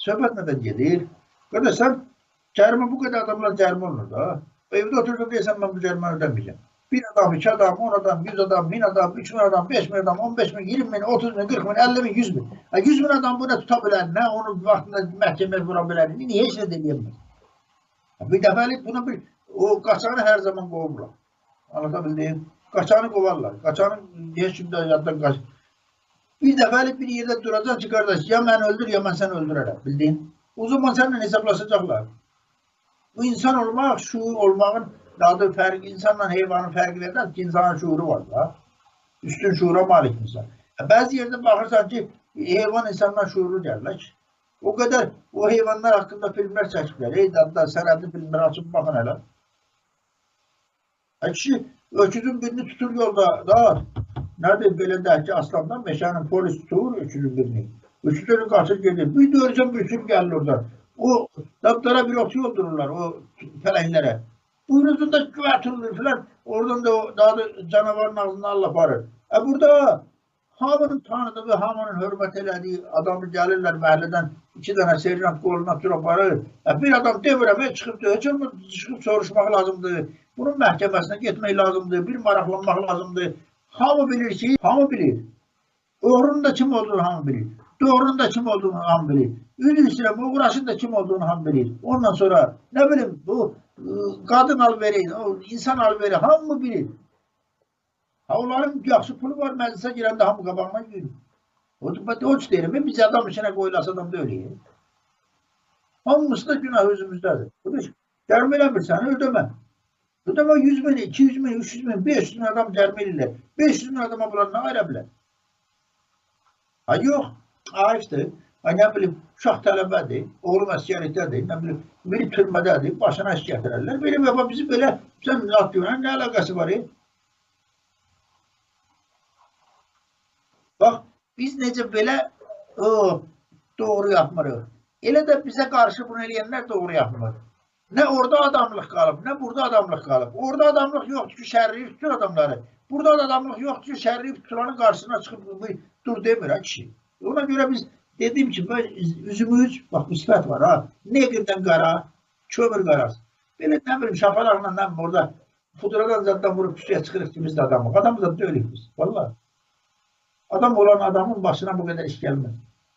Söhbət nədən gedir? Qardaş, sən cərimə bu qədər adamlar cərimə olunur da. Evdə oturdun deyəsən, mən bu cəriməni ödəməyəcəm. Bir adam, iki adam, 10 adam, 100 adam, 1000 adam, 3000 adam, 5000 adam, 15 min, 20 min, 30 min, 40 min, 50 min, 100 min. 100 min adam bunu tuta bilər, nə onu vaxtında məhkəməyə vura bilər, niyə heç nə deyəməz. Bir dəfəlik buna bir, o qaçanı hər zaman qovurlar. Anlatabildim? Qaçanı qovarlar. Qaçanı heç kim də yaddan qaç. Bir dəfəlik bir yerdə duracaq ki, qardaş, ya mən öldür, ya mən səni öldürərəm, bildin? O zaman səninlə hesablaşacaqlar. Bu insan olmaq, şuur olmağın daha da fərqi, insanla heyvanın fərqi nədər ki, insanın şuuru var da. Üstün şuura malik insan. Bəzi yerdə baxırsan ki, heyvan insandan şuurlu gəlmək. O qədər o heyvanlar haqqında filmlər çəkiblər. Ey dadlar, sənədli filmlər açıb baxın hələ. Kişi öküzün birini tutur yolda. Da, nədir belə deyək ki, aslandan meşənin polis tutur öküzün birini. Öküzünü qaçır gedir. Bir görürsən bir sürü gəlir oradan. O dadlara bir ot yoldururlar o pələnglərə. Buyruzunda güvətulur filan. Oradan da o, daha da canavarın ağzından Allah aparır. Burada hamının tanıdığı, hamının hörmət elədiyi adamı gəlirlər məhəllədən iki dənə serjant qoluna tutur aparır. Bir adam demirəm, çıxıb, heç olmaz, çıxıb soruşmaq lazımdır. Bunun məhkəməsinə getmək lazımdır, bir maraqlanmaq lazımdır. Hamı bilir ki, hamı bilir. Oğrunun da kim olduğunu hamı bilir. Doğrunun da kim olduğunu hamı bilir. Üzr istəyirəm, oğraşın da kim olduğunu hamı bilir. Ondan sonra nə bilim, bu qadın alveri, insan alveri hamı bilir. Ha, onların yaxşı pulu var, məclisə girəndə hamı qabağına girir. O heç deyirəm, biz adam içinə qoyulası adam deyil. Hamısı da günah özümüzdədir. Cərimə eləmirsən, ödəmə. Ödəmə 100 min, 200 min, 300 min, 500 min adam cərimə eləyirlər. 500 min adama bunlar nə ayıra bilər? Ha, yox, ayıbdır. Ha, nə bilim, uşaq tələbədir, oğlum əsgərlikdədir, nə bilim, biri türmədədir, başına iş gətirərlər. Belə və bizi belə, sən laf deyirən, nə əlaqəsi var? Bax, biz necə belə doğru yapmırıq. Elə də bizə qarşı bunu eləyənlər doğru yapmır. Nə orada adamlıq qalıb, nə burada adamlıq qalıb. Orada adamlıq yoxdur ki, şərriyib tutur adamları. Burada da adamlıq yoxdur ki, şərriyib tutulanın qarşısına çıxıb dur demir ha kişi. Ona görə biz dediyim ki, üzümüz, bax bu sifət var ha, neqirdən qara, kömür qarası. Belə nə bilim, şapalaqla nə bilim, orada pudradan zaddan vurub küçəyə çıxırıq ki, biz də adamıq. Adamı da deyilik biz, vallahi. Adam olan adamın başına bu qədər iş gəlməz.